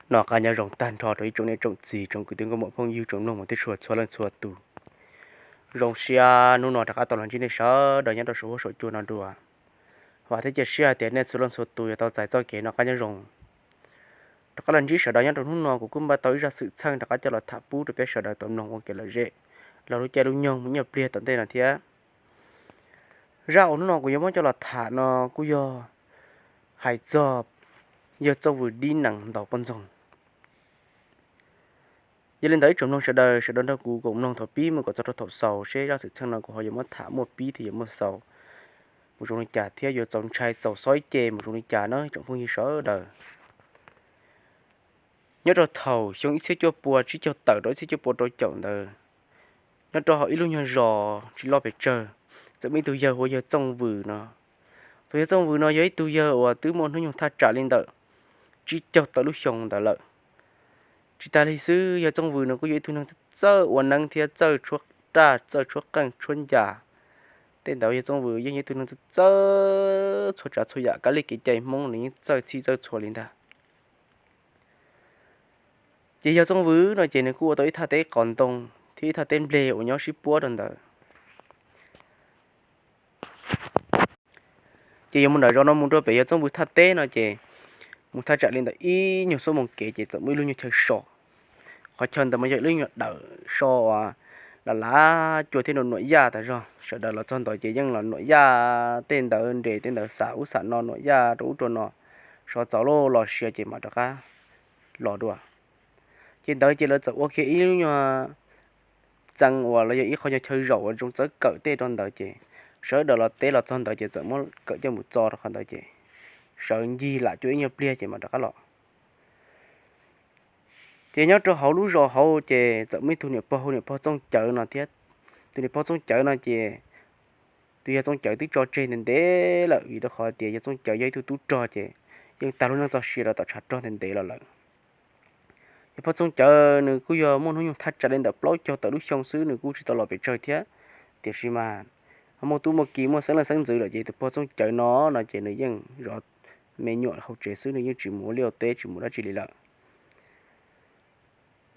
Noj qab nyob zoo tag nrho rau ib tsoom niam tsoom txiv, tsoom kwv tij nkauj muam phooj ywg, tsoom mloog mus tib suav txhua leej txhua tus. Zoo siab hnub no rov qab tau los ntsib nej sawv daws nyob rau saum huab saum cua no dua. Vam thiab cia siab hais tias nej txhua leej txhua tus yuav tau txais txoj kev noj qab nyob zoo. Rov qab los ntsib sawv daws nyob rau hnub no, kuv kuj npaj tau ib zaj xwm txheej rov qab coj los tham pub rau peb sawv daws tau mloog ua kev lom zem, los lub caij lub nyoog mus nyuaj pliag tom ntej no thiab. Zaj uas hnub no kuv yuav muab coj los tham no kuj yog hais txog yawg Txooj Vws dib nees ntaus poj ntxoog. Yog li ntawd ib tsoom mloog sawv daws, sawv daws nrog kuv koom mloog thaum pib mus kom txog rau thaum xaus seb zaj xwm txheej no kuv ho yuav muab tham muaj pib thiab yuav muaj xaus mus zoo li cas thiab yuav txaus ntshai txaus xob ib ce mus zoo li cas na tsoom phooj ywg sawv daws. Nyob rau thaum xyoo ib txhiab cuaj pua tsib caug tawm rau ib txhiab cuaj pua rau caum ntawd, nyob rau hauv ib lub nyuag zos tsis loj pes tsawg, txawm muaj ib tug yawg hu ua yawg Txooj Vws no. Tus yawg Txooj Vws no yog ib tug yawg uas twb muaj hnub nyoog thaj tsam li ntawm tsib caug tawm lub xyoo ntawd lawm. Tsis tas li xwb, yawg Txooj Vws no kuj yog ib tug neeg txawj ua neeb thiab txawj tshuab raj, txawj tshuab qeej tshuab ncas. Tej ntawd yawg Txooj Vws yeej yog ib tug neeg txawj txawj txhua tsav txhua yam kab li kev cai Hmoob nws yeej txawj txhij txawj txhua li ntag. Ces yawg Txooj Vws no ces nws kuj ua tau ib thaj teb qos ntoo thiab ib thaj teb nplej uas nyob sib puab rau ntawd. Ces yuav mus nram zos no mus rau pem yawg Txooj Vws thaj teb no ces mus thaj tsam li ntawm ib nyuag xuab moos kev ces txawm muaj ib lub nyuag chaw so. Qhov chaw ntawd mas yog ib lub nyuag dawm so uas lam lav cua thiab nuam nuam yaj tas zog. Sawv daws los txog ntawd ces yeej los nuam yaj, tej ntawd nres tej ntawd xam ub xam no, nuam yaj rau ub rau no, so txaus lub los sia ces mam rov qab los dua. Ces ntawd ces lawv txawm ua kiag ib lub nyuag txee uas los yog ib qho nyuag chaw zaum uas zoo txawb kawm tej rau ntawd ces sawv daws los teb los txog ntawd ces txawm muab kawm coj mus txo rau qhov ntawd ces sawv ncig lam cua ib nyuag pliag ces mam rov qab los. Ces nyob rau hauv lub zos hauv ces txawm muaj ib tug niam pog hu niam pog Txooj Cawv no thiab. Tus niam pog Txooj Cawv no ces tus yawg Txooj Cawv twb tso tseg ntev ntev lawm vim rau qhov tias yawg Txooj Cawv yog ib tug tub rog ces yeej tag lub neej txoj sia rau tom tshav rog ntev ntev los lawm. Yawg pog Txooj Cawv nws kuj yog muaj hnub nyoog thaj tsam li ntawm plaub caug tawm lub xyoo xwb, nws kuj tsis tau los pes tsawg thiab. Tiam sis mas ho muaj tub muaj ki muaj xeeb leej xeeb ntxwv lawm ces tus pog Txooj Cawv no no ces nws yeej zov me nyuam hauv tsev xwb, nws yeej tsis mus ua liaj ua teb tsis mus dab tsi li lawm.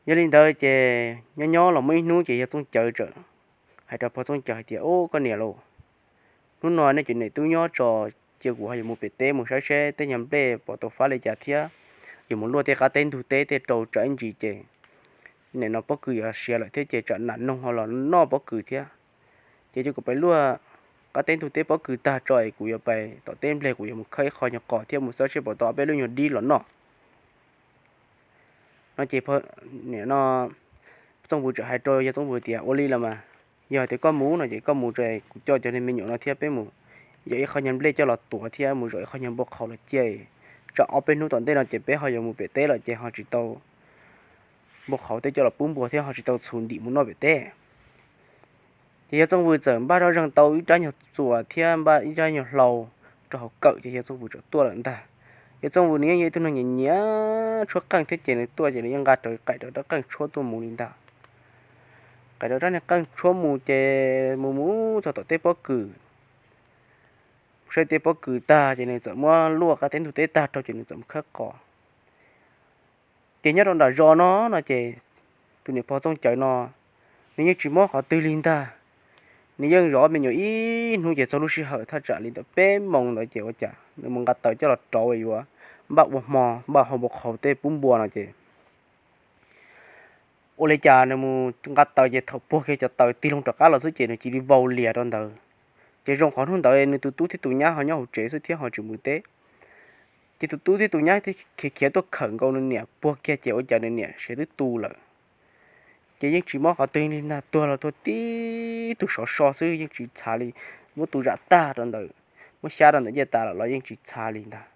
Yog li ntawd ces nyob nyob los muaj ib hnub ces yawg Txooj Cawv txawm hais rau pog Txooj Cawv hais tias, Ub, koj niam lauj, hnub no nej cov niam tub nyob tso, cia kuv ho yuav mus pem teb mus saib seb tej nyuag nplej puas tau fab li cas thiab yuav mus luaj tej qab teb ntug teb tej rau tsam ib ntsis ces nim no pob kws yuav siav lawm thiab ces tsam nas noog ho los noj pob kws thiab. Ces cia kuv pais luaj qab teb ntug teb pob kws tag tso es kuv yuav pais tom teb nplej, kuv yuav mus khawb ib qho nyuag qos thiab mus xawb seb puas tau ob peb lub nyuag dib los noj. No ces nim no Txooj Vws txawm hais rau yawg Txooj Vws tias, Ua li los mas, yog tias koj mus no ces koj mus tso, kuv coj cov niag me nyuam no thiab peb mus yog ib qho nyuag nplej coj los tuav thiab mus zom ib qho nyuag npua qhauv los cia, tsam ob peb hnub tom ntej no ces peb ho yuav mus pem teb lawm ces ho tsis tau npua qhauv tej coj los pub npua thiab ho tsis tau txhuv ntim mus noj pem teb. Ces yawg Txooj Vws txawm npaj zoj zeeg tau ib rab nyuag txuas thiab npaj ib rab nyuag hlau rau hauv kawm ces yawg Txooj Vws txawm tuaj lawm ntag. Yawg Txooj Vws nws yeej yog ib tug neeg nyiam nyiam tshuab qeej thiab ces nws tuaj ces nws yeej nqa rawv qaim rawv rab qeej tshuab tuaj mus li ntag. Qaim rawv rab niag qeej tshuab mus ces mus mus txog tom teb pob kws, saib teb pob kws tag ces nws txawm muab luaj qab teb ntug teb tag rau ces nws txawm mus khawb qos. Ces nyob rau nram zos no no ces tus niam pog Txooj Cawv no nws yeej tsis mob qhov twg li ntag. Nws yeej zov me nyuam ib hnub ces txog lub sij hawm thaj tsam li ntawm peb moos ntawd ces ua cas nws mus nqa taws coj los rauv yuav npaj ua hmo npaj hau npua qhauv tej pub npua no ces ua li cas nws mus nqa taws ces thaum puag kiag cov taws tig loo rov qab los xwb ces nws cia li vau lias rau ntawd. Ces zoo qhov hnub ntawd nws tus tub thiab tus nyab ho nyob hauv tsev xwb thiab ho tsis mus teb. Ces tus tub thiab tus nyab thiaj khiav khiav tuaj khawm nkaus nws niam puag kiag ces ua cas nws niam siav twb tu lawm. Ces yeej tsis mob qhov twg li ntag, tuag los tuag tib tug sov so xwb yeej tsis txhav li. Muab tu zam tag rau ntawm, muab xyab rau ntawm ncej tas los los yeej tsis txhav li ntag.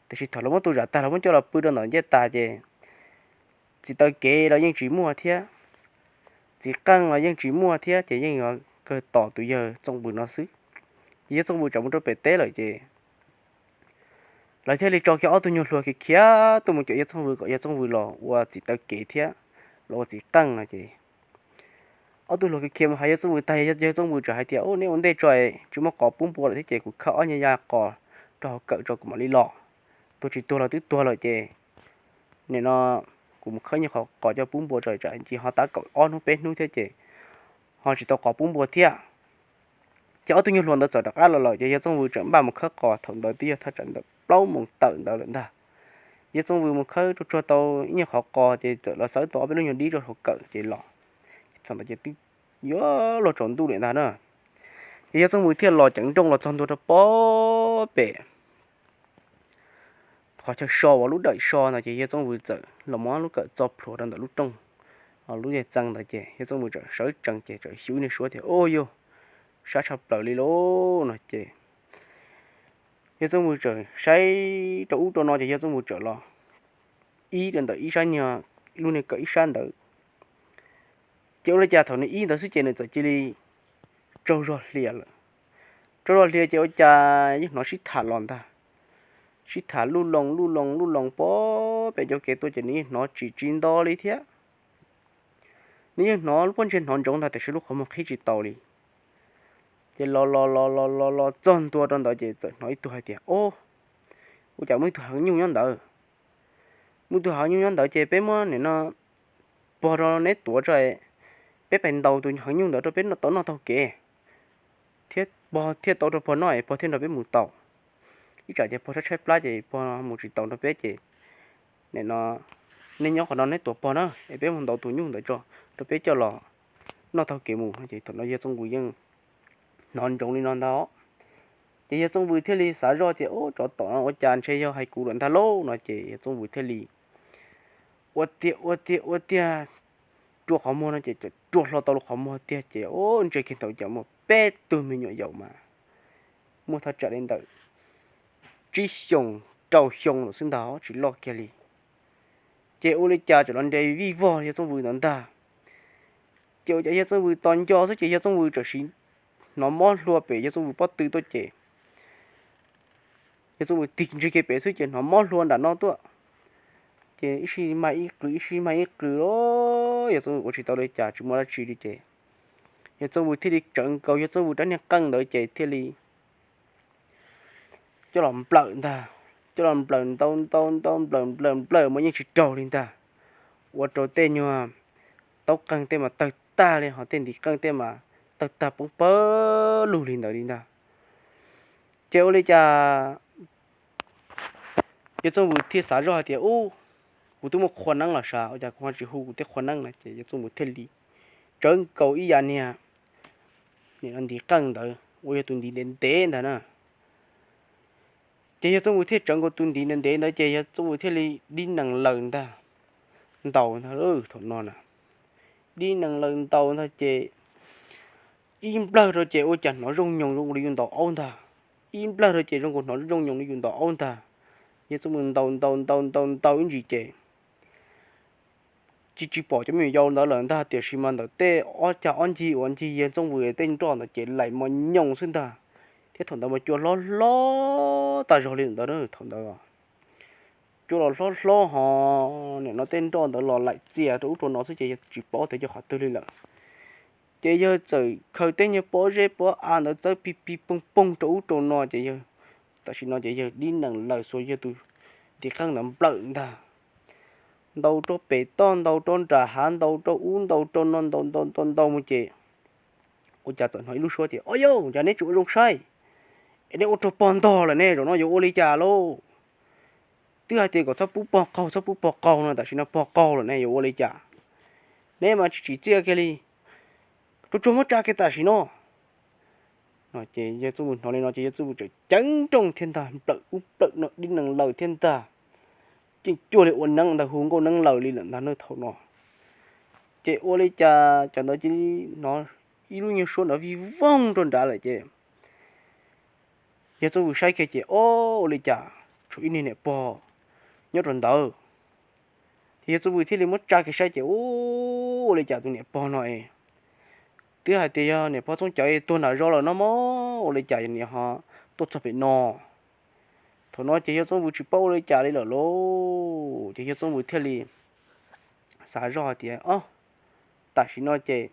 Tiam sis thaum lawv muab tu zam tag los muab coj los pw rau ntawm ncej tas ces txiv taw kev los yeej tsis muaj thiab, txiv qeej los yeej tsis muaj thiab ces yeej yuav kawg tos tus yawg Txooj Vws no xwb. Ces yawg Txooj Vws tsam mus rau pem teb lawm ces lawv thiaj li tso kiag ob tug nyuag hluas khiav khiav tuaj mus caum yawg Txooj Vws kom yawg Txooj Vws los ua txiv taw kev thiab los ua txiv qeej no ces ob tug hluas khiav khiav mus hais yawg Txooj Vws tag, yawg Txooj Vws txawm hais tias, Ub, neb ua ntej tso, tsis muaj qos pub npua lawm thiab ces kuv khawb ob nyuag yaj qos rau hauv kawm tso kuv mam li los. Tuag tsis tuag los twb tuag lawm ces nim no kuv mus khawb nyuag qhov qos coj pub npua tso, tsam ntsis ho tab kaum ob hnub peb hnub thiab ces ho tsis tau qos pub npua thiab. Ces ob tug nyuag hluas ntawd txawm rov qab los lawm ces yawg Txooj Vws tseem npaj mus khawb qos, thaum ntawd twb yog thaj tsam ntawm plaub moos tawm ntawd lawm ntag. Yawg Txooj Vws mus khawb tsuag tsuag tau ib nyuag qhov qos ces txawm los xawb tau ob peb lub nyuag dib rau hauv kawm ces los. Thaum ntawd ces twb yuav luag tsaus ntuj lawm ntag na. Ces yawg Txooj Vws thiaj los ceev nrooj los txog ntua rau pob pem qhov chaw so uas lub dawm so ntawd ces yawg Txooj Vws txawm los muab lub kawm txo plhuav rau ntawm lub rooj, lub yawg txee ntawd ces yawg Txooj Vws txawm sawv tsees ces txawm xyuv ib niag suab tias, Ub yuj, sab tshaj plaws li lauj, no ces yawg Txooj Vws txawm saib rau ub rau no ces yawg Txooj Vws txawm los ib rau ntawm ib sab nyuag, lub niag kawm ib sab ntawd. Ces ua li cas thaum nws ib ntawd xwb ces nws txawm cia li tsaug zog hlias lawm. Tsaug zog hlias ces ua cas yeej hnov sib tham los ntag, sib tham luj loo luj loo luj loo pob pem cov kev tuaj ces nws yeej hnov tsis tsis nto li thiab. Nws yeej hnov lub pob ntseg hnov ntsoov ntag tiam sis lub qhov muag qhib tsis tau li. Ces los los los los los los txog ntua rau ntawd ces txawm hnov ib tug hais tias, Ob, ua cas muaj ib tug heev nyuj nyob ntawd? Muaj ib tug heev nyuj nyob ntawd ces peb muab nim no pog rau neb tuav tso, peb pais ntaus tus heev nyuj ntawd rau peb tau noj taug kev, thiab pog thiaj tau rau pog noj es pog thiaj nrog peb mus tau. Ib tsam ces pog tshaib tshaib plab ces pog mus tsis taus nrog peb ces nim no nej nyob qhov no neb tuav pog na es peb mus ntaus tus nyuj ntawd tso rau peb coj los noj taug kev mus. Ces thaum no yawg Txooj Vws yeej hnov ntsoov li no ntag. Ces yawg Txooj Vws thiaj li xav zoj tias, Ub, tsov tom no ua cas ntshe yog hais kuv lawm ntag lauj, no ces yawg Txooj Vws thiaj li ua tiag ua tiag ua tiag rua qhov muag no ces txawm rua hlo tau lub qhov muag tiag ces ub, ntsia kiag ntawd cas muaj peb tug me nyuam yaus mas muaj thaj tsam li ntawm tsib xyoos rau xyoo lawm xwb ntag, tsis loj kiag li. Ces ua li cas txawm los nres vij vog yawg Txooj Vws ntawd ntag. Ces ua cas yawg Txooj Vws tos nco xwb ces yawg Txooj Vws txawm hnov mob hlua pem yawg Txooj Vws pob tw tuaj ces yawg Txooj Vws tig ntsia kiag pem xwb ces hnov mob hlua nram no tuaj. Ces ib sij mag ib qw ib sij mag ib qw los yawg Txooj Vws ua tsis tau li cas tsis muaj dab tsi li ces yawg Txooj Vws thiaj li tsawv nkaus yawg Txooj Vws rab niag qeej ntawd ces thiaj li coj los nplawm ntag. Coj los nplawm ntau ntau ntau nplawm nplawm nplawm mas yeej tsis raug li ntag. Ua rau tej nyuag taub qeej tej mas tawg tag li, ho tej ntiv qeej tej mas tawg tag poob pawg lug li ntawd li ntag. Ces ua li cas yawg Txooj Vws thiaj xav zoj hais tias, Ub, kuv twb muaj qhua neeb los sav, ua cas kuv ho tsis hu kuv tej qhua neeb no? Ces yawg Txooj Vws thiaj li tsawv nkaus ib yav niag ntiv qeej ntawd uas yog tus ntiv ntev ntev ntag na. Ces yawg Txooj Vws thiaj tsawv nkaus tus ntiv ntev ntev ntawd ces yawg Txooj Vws thiaj li dib nees laws ntag, ntaus ntag. Thaum no na, dib nees laws ntaus ntag ces ib nplawg rau ces ua cas hnov zoo nyoos zoo li yus ntaus aub ntag, ib nplawg rau ces zoo nkaus hnov zoo nyoos li yus ntaus aub ntag. Yawg Txooj Vws ntaus ntaus ntaus ntaus ntaus ib ntsis ces tsis tsis pom cov me nyuam yaus ntawd lawm ntag, tiam sis mas ntawm tej ob cag ob ncig uas ncig yawg Txooj Vws tej nroj ntawd ces laim mos nyoos xwb ntag. Thiab thaum ntawd mas cua hlob hlob tas zog li ntawd, thaum ntawd cua los hlob hlob ho nim no tej nroj ntawd los laim txias rau ub rau no xwb ces yawg tsis paub tias yog qhov twg li lawm. Ces yawg txawm khaws tej nyuag pob zeb pob av ntawd txawb pig pig poog poog rau ub rau no ces yawg, tam sim no ces yawg dib nees laws xuas yawg tus ntiv qeej ntawd nplawm ntag. Ntaus rau pem toj, ntaus rau nram hav, ntaus rau ub ntaus rau no, ntaus ntaus ntaus ntaus mus ces ua cas txawm hnov ib lub suab tias, Ob yauj, cas neb tsis ua zoo saib es neb ua rau pog ntog lawm ne, zaum no yuav ua li cas lauj? Twb hais tias kom txhob pub pog qaug, txhob pub pog qaug no, tam sim no pog qaug lawm ne, yuav ua li cas? Neb mas tsis tsim txiaj kiag li, tsuag tsuag muab tsa kiag tam sim no. Ces yawg Txooj Vws hnov li no ces yawg Txooj Vws txawm ceev nrooj thiab ntag, nplawm ub nplawm no dib nees laws thiab ntag. Yeej cuag li ua neeb ntag, hu nkauj neeb laws li lawm ntag na thaum no. Ces ua li cas cov ntawd cia li hnov ib lub nyuag suab nrov vij voog rau nrad lawm ces yawg Txooj Vws saib kiag ces, Ob, ua li cas tshuav ib niag niam pog nyob rau ntawd? Ces yawg Txooj Vws thiaj li muab tsa kiag saib ces, Ub, ua li cas tus niam pog no es twb hais tias yog niam pog Txooj Cawv tuag nram zos lawm no mog, ua li cas niam ho tuaj txog pem no? Thaum no ces yawg Txooj Vws tsis paub ua li cas li lawm lauj, ces yawg Txooj Vws thiaj li xav zoj hais tias, Ob, tam sim no ces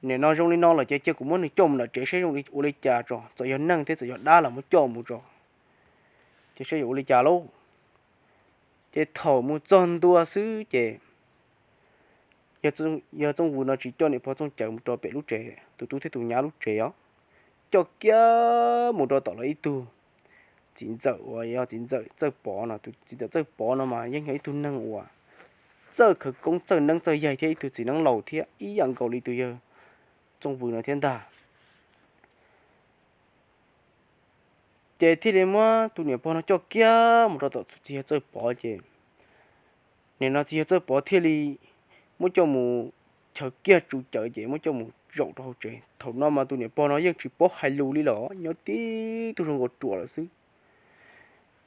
nim no zoo li no lawm ces cia kuv muab nws coj mus nram tsev seb zoo li ua li cas tso, txawm yog neeg thiab txawm yog dab los muab coj mus tso, ces seb yuav ua li cas lauj. Ces thaum mus txog ntua xwb ces yawg Txooj Vws no tsis coj niam pog Txooj Cawv mus rau pem lub tsev, tus tub thiab tus nyab lub tsev os, coj kiag mus rau tom lawv ib tug txiv ntxawm uas yog txiv ntxawm Txawj Pov no. Tus txiv ntxawm Txawj Pov no mas yeej yog ib tug neeg uas txawj khawv koob txawj neeb txawj yaig thiab ib tug txiv neeb laus thiab ib yam nkaus li tus yawg Txooj Vws no thiab ntag. Ces thiaj li muab tus niam pog no coj kiag mus rau tom txiv yawg Txawj Pov ces nim no txiv yawg Txawj Pov thiaj li muab coj mus chaws kiag tsu cawv ces muab coj mus zaum rau hauv tsev. Thaum no mas tus niam pog no yeej tsis paub hais lus li los nyob tib tug zoo nkaus ruam lawm xwb.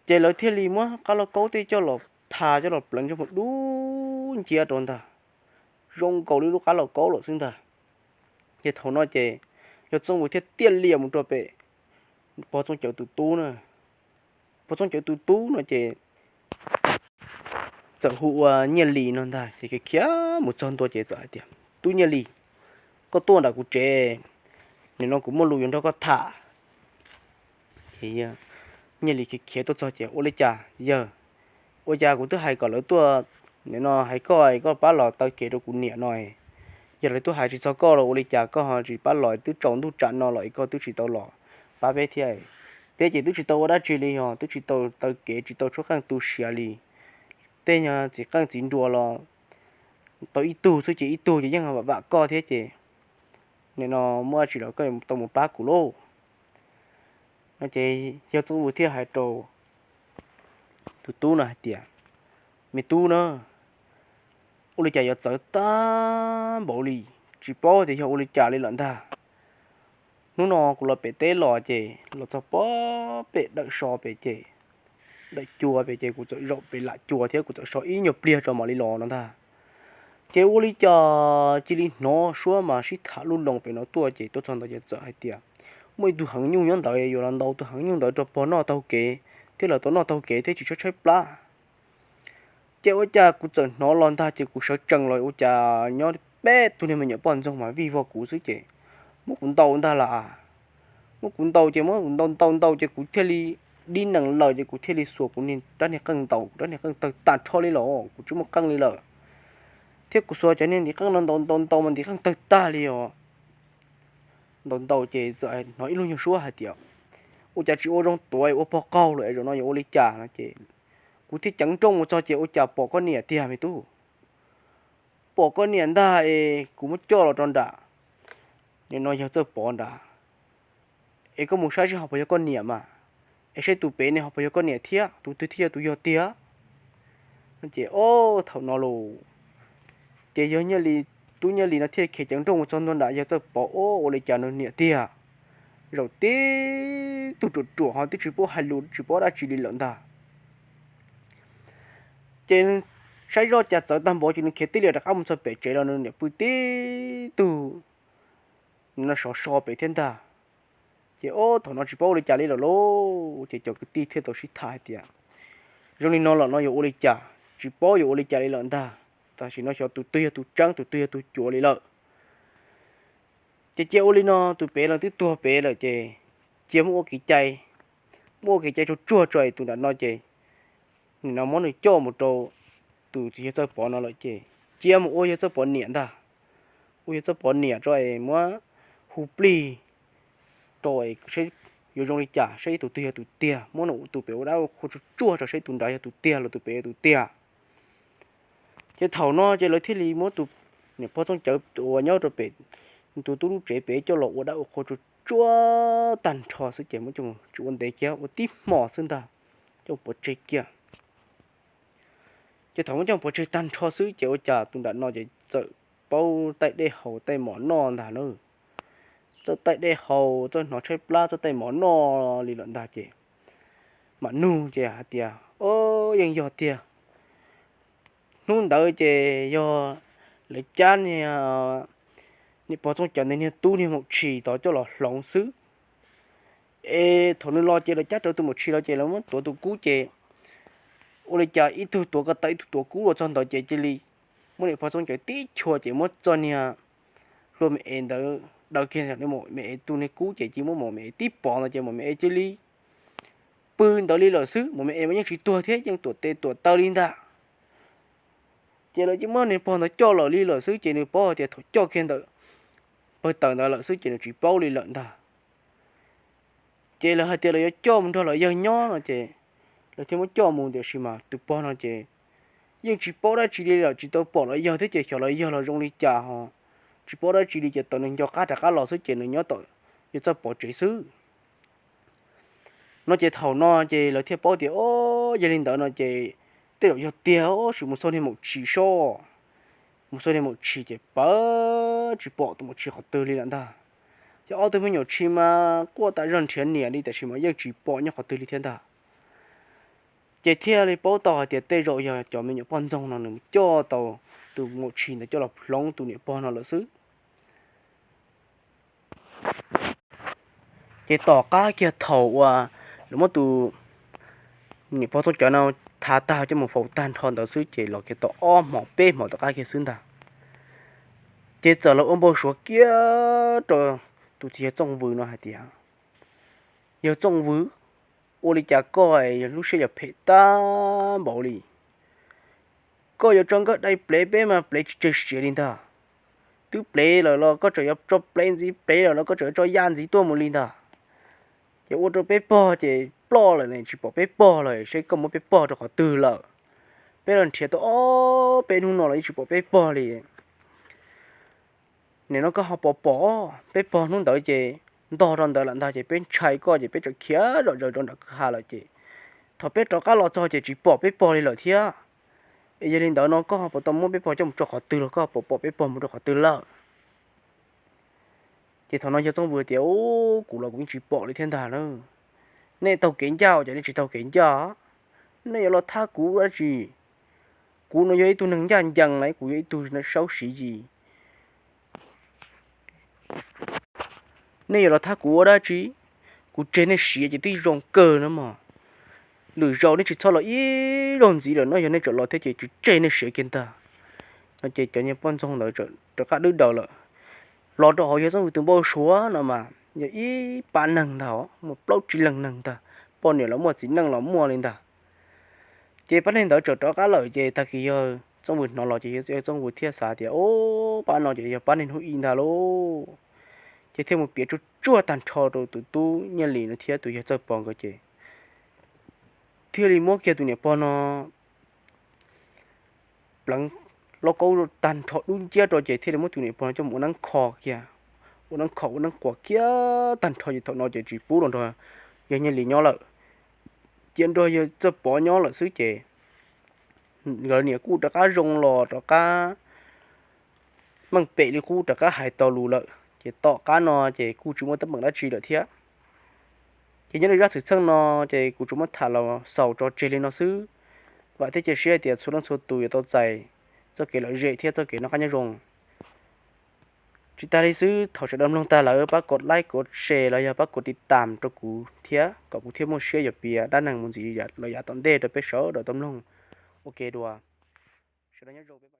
Ces lawv thiaj li muab qab lauj kaub tej coj los tha coj los pleev coj mus dub nciab rau ntag, zoo nkaus li lub qab lauj kaub lawm xwb ntag. Ces thaum no ces yawg Txooj Vws thiaj tiaj lias mus rau pem pog Txooj Cawv tus tub na. Pog Txooj Cawv tus tub no ces txawm hu ua Nyiaj Lis no ntag. Ces khiav khiav mus txog ntua ces txawm hais tias, Tub Nyiaj Lis, koj tuaj nram kuv tsev, nim no kuv muaj lus yuav nrog koj tham. Ces Nyiaj Lis khiav khiav tuaj txog ces, Ua li cas yawg? Ua cas kuv twb hais kom lawv tuaj, nim no hais koj, koj pab los taw kev rau kuv niam no, yog lawv twb hais tsis txog koj los ua li cas koj ho tsis pab los? Twb tsaus ntuj tsam no los es koj twb tsis tau los pab peb thiab. Peb ces twb tsis tau ua dab tsi li, yog twb tsis tau taw kev, tsis tau tshuab qeej tu siav li. Tej nyuag txiv qeej txiv nruas los tau ib tug xwb ces ib tug ces yeej vam vam koj thiab ces nim no muaj dab tsi los koj tau mus pab kuv lauj. No ces yawg Txooj Vws thiaj hais rau tus tub no hais tias, Me tub na, ua li cas yuav txawv tag npaum li, tsis paub tias yog ua li cas li lawm ntag. Hnub no kuv los pem teb los ces los txog pem dawm so pem ces, dawm cua pem ces kuv txawm zaum pem lam cua thiab kuv txawm so ib nyuag pliag tso mam li los no ntag. Ces ua li cas cia li hnov suab mas sib tham lub loo pem no tuaj ces tuaj txog ntawd ces txawm hais tias, Muaj ib tug heev nyuj nyob ntawd, yuav los ntaus tus heev nyuj ntawd rau pog noj taug kev thiab lawv tau noj taug kev thiab tsis tshaib tshaib plab. Ces ua cas kuv txawm hnov los ntag ces kuv sawv tsees los ua cas nyob peb tug niag me nyuam poj ntxoog mas vij vog kuv xwb ces muab kuv ntaus ntag las. Muab kuv ntaus ces muab kuv ntaus ntaus ntaus ces kuv thiaj li dib nees lawm ces kuv thiaj li xuas kuv niag rab niag qeej ntaus, kuv rab niag qeej tawg tag nrho li los kuv tsis muaj qeej li lawm. Thiab kuv xuas cov niag ntiv qeej no ntaus ntaus ntaus mas ntiv qeej tawg tag li os. Ntaus ntaus ces txawm hnov ib lub nyuag suab hais tias, Ua cas tsis ua zoo tuav ua pog qaug lawm es zaum no yuav ua li cas no ces kuv thiaj ceev nrooj mus txog ces ua cas pom koj niam tiag me tub. Pom koj niam ntag es kuv muab coj los rau nram, nim no yawg Txawj Pov nrad, es koj mus saib seb ho puas yog koj niam mas, es saib tus pem ne ho puas yog koj niam thiab, tus twg thiaj yog tus yog tiag. Ces o, thaum no los ces yawg Nyiaj Lis, tub Nyiaj Lis no thiaj khiav ceev nrooj mus txog ntua nram yawg Txawj Pov, o, ua li cas nws niam tiag. Zaum tib tug ruam ruam ho twb tsis paub hais lus tsis paub dab tsi li lawm ntag. Ces saib zoj cas txawv tag npaum ces nws khiav tib liam rov qab mus txog pem tsev los nws niam pw tib tug, nws no sov so pem thiab ntag. Ces o, thaum no tsis paub ua li cas li lawm lauj, ces cov kwv tij thiaj tau sib tham hais tias, Zoo li no los no yuav ua li cas, tsis paub yuav ua li cas li lawm ntag. Tam sim no xyov tus twg yog tus tseeb tus twg yog tus cuav li lawm. Ces cia ua li no, tus pem los twb tuag pem lawm ces cia muab ua kev cai, muab ua kev cai tsuag tsuag tso es tus nram no ces nim no muab nws coj mus rau tus txiv yawg Txawj Pov no lawm ces cia mus ua yawg Txawj Pov niam ntag. Ua yawg Txawj Pov niam tso es muab hu plig rau es saib yuav zoo li cas, saib tus twg yog tus tiag, muab nws tus pem ua dab ua qhua tsuag tsuag tso saib tus nrad yog tus tiag los tus pem yog tus tiag. Ces thaum no ces lawv thiaj li muab tus niam pog Txooj Cawv uas nyob rau pem tus tub lub tsev pem coj los ua dab ua qhua tsuag tsuag tag nrho xwb ces muab coj mus tsis ua ntev kiag, ua tib hmo xwb ntag, coj mus pov tseg kiag. Ces thaum muab coj mus pov tseg tag nrho xwb ces ua cas tus nram no ces txawm paub taij dej haus taij mov noj ntag na. Txawj taij dej haus, txawj hnov tshaib plab, txawj taij mov noj li lawm ntag ces mam nug ces hais tias, O, yeej yog tiag. Hnub ntawd ces yog lawv cab niag, niam pog Txooj Cawv ntawd niag tub niag maum tshis tod coj los hloov xwb. Es thaum nws los ces lawv cab rawv tus maum tshis los ces lawv muab tuav tus kub ces ua li cas ib tug tuav ko taw ib tug tuav kub los txog ntawd ces cia li muab niam pog Txooj Cawv tib chua ces muab txoj niag hlua me es ntawd daws kiag maum me es tus niag kub ces cia muab maum me es tib pov ntawd ces maum me es cia li pw ntawd li lawm xwb, mus me es mas yeej tsis tuag thiab, yeej tuam tes tuam taw li ntag. Ces lawv cia muab niag pog ntawd coj lawm li lawm xwb, ces nws paub hais tias thaum coj kiag ntawm pawg tawm ntawd lawm xwb ces nws tsis paub li lawm ntag. Ces lawv hais tias lawv yuav coj mus nrog lawv yawg nyob no ces lawv thiaj muab coj mus, tiam sis mas tus pog no ces yeej tsis paub dab tsi li lawm, tsis tau pom lawv yawg thiab ces xyov lawv yawg los zoo li cas ho tsis paub dab tsi li, ces tau nws nco qab rov qab los xwb ces nws nyob tom yawg Txawj Pov tsev xwb. No ces thaum no ces lawv thiaj paub tias, o, yog li ntawd no ces tej zaum yog tiag, sim mus xauj niag maum tshis soj. Mus xauj niag maum tshis ces pawg tsis pom tus maum tshis qhov twg li lawm ntag. Ces ob tug me nyuam tshis mas quaj tas zog nrhiav niam li, tiam sis mas yeej tsis pom nyob qhov twg li thiab ntag. Ces thiaj li paub tau hais tias tej zaum yog cov me nyuam poj ntxoog no nws coj tau tus maum tshis ntawd coj los hloov tus niam pog no lawm xwb. Ces tom qab kiag thaum uas lawv muab tus niam pog Txooj Cov no thav tag coj mus faus tag nrho ntawd xwb ces los kiag tau ob hmo peb hmo tom qab kiag xwb ntag, ces txawm los ua npau suav kiag rau tus txiv yawg Txooj Vws no hais tias, yawg Txooj Vws, ua li cas koj es yog lub siab yuav phem tag npaum li? Koj yuav tso nkawj dai plev peb mas plev tsis tseg siav li ntag. Twb plev lawm los koj tseem yuav tso plev ntxiv, plev lawm los koj tseem yuav tso yaj ntxiv tuaj mus li ntag. Ces ua rau peb pog ces ploj lawm ne, tsis pom peb pog lawm, seb koj muab peb pog rau qhov twg lawm. Peb los nrhiav tau ob peb hnub no los yeej tsis pom peb pog li. Nim no koj ho pom pom peb pog hnub ntawd ces ntog rau ntawd lawm ntag, ces peb ntshai koj ces peb txawm khiav zom zaws rau nram kwj ha lawm ces thaum peb rov qab los txog ces tsis pom peb pog li lawm thiab. Es yog li ntawd no koj ho puas tau muab peb pog coj mus tso qhov twg los koj ho puas pom peb pog mus rau qhov twg lawm? Ces thaum no yawg Txooj Vws tias, u, kuv los kuv yeej tsis pom li thiab ntag na. Nej taug kev ncaj ces nej tsis taug kev ncaj. Nej yuav los thab kuv dab tsi? Kuv no yog ib tug neeg ncaj ncees na, kuv yog ib tug saub siv yis. Nej yuav los thab kuv ua dab tsi? Kuv tseg nej siav ces twb zoo kawg no mog. Lwm zaus nej tsis txhob los ib zaug ntxiv lawm no, yog nej tseem los thiab ces tsis tseg nej siav kiag ntag. No ces cov niag poj ntxoog ntawd rov qab dwb daws lawm. Los rau hauv yawg Txooj Vws tus npau suav no mas yog ib pab neeg ntag, muaj plaub tsib leeg neeg ntag, poj niam los muaj txiv neej los muaj li ntag. Ces pab neeg ntawd tseem rov qab lawm ces tag kis yawg Txooj Vws hnov los ces yawg Txooj Vws thiaj xav tias, o, pab no ces yog pab neeg hnub i ntag lauj. Ces thiaj mus piav tsuaj tsuaj tag nrho rau tus tub Nyiaj Lis no thiab tus yawg Txawj Pov nkawd ces thiaj li muab kiag tus niam pog no pleev lauj kaub tag nrho dub nciab rau ces thiaj li muab tus niam pog no coj mus ua neeb kho kiag, ua neeb kho ua neeb quas kiag tag nrho ces thaum no ces tsis pub los nrog yawg Nyiaj Lis nyob lawm. Cia nrog yawg Txawj Pov nyob lawm xwb ces nkawd niam kuj rov qab zoo los rov qab meej pem li qub rov qab hais tau lus lawm. Ces tom qab no ces kuj tsis muaj teeb meem dab tsi lawm thiab. Ces nyob rau zaj xwm txheej no ces kuv tsuas muab tham los xaus tso tseg li no xwb. Vam thiab cia siab hais tias txhua leej txhua tus yuav tau txais txoj kev lom zem thiab txoj kev noj qab nyob zoo. Tsis tas li xwb, thaum sawv daws mloog tag lawm pab kov like kov share los yog pab kov tiv tam rau kuv thiab kom kuv thiaj muaj siab yuav piav dab neeg mus ntxiv los yav tom ntej rau peb sawv daws tau mloog. Ok dua. Sawv daws nyob zoo.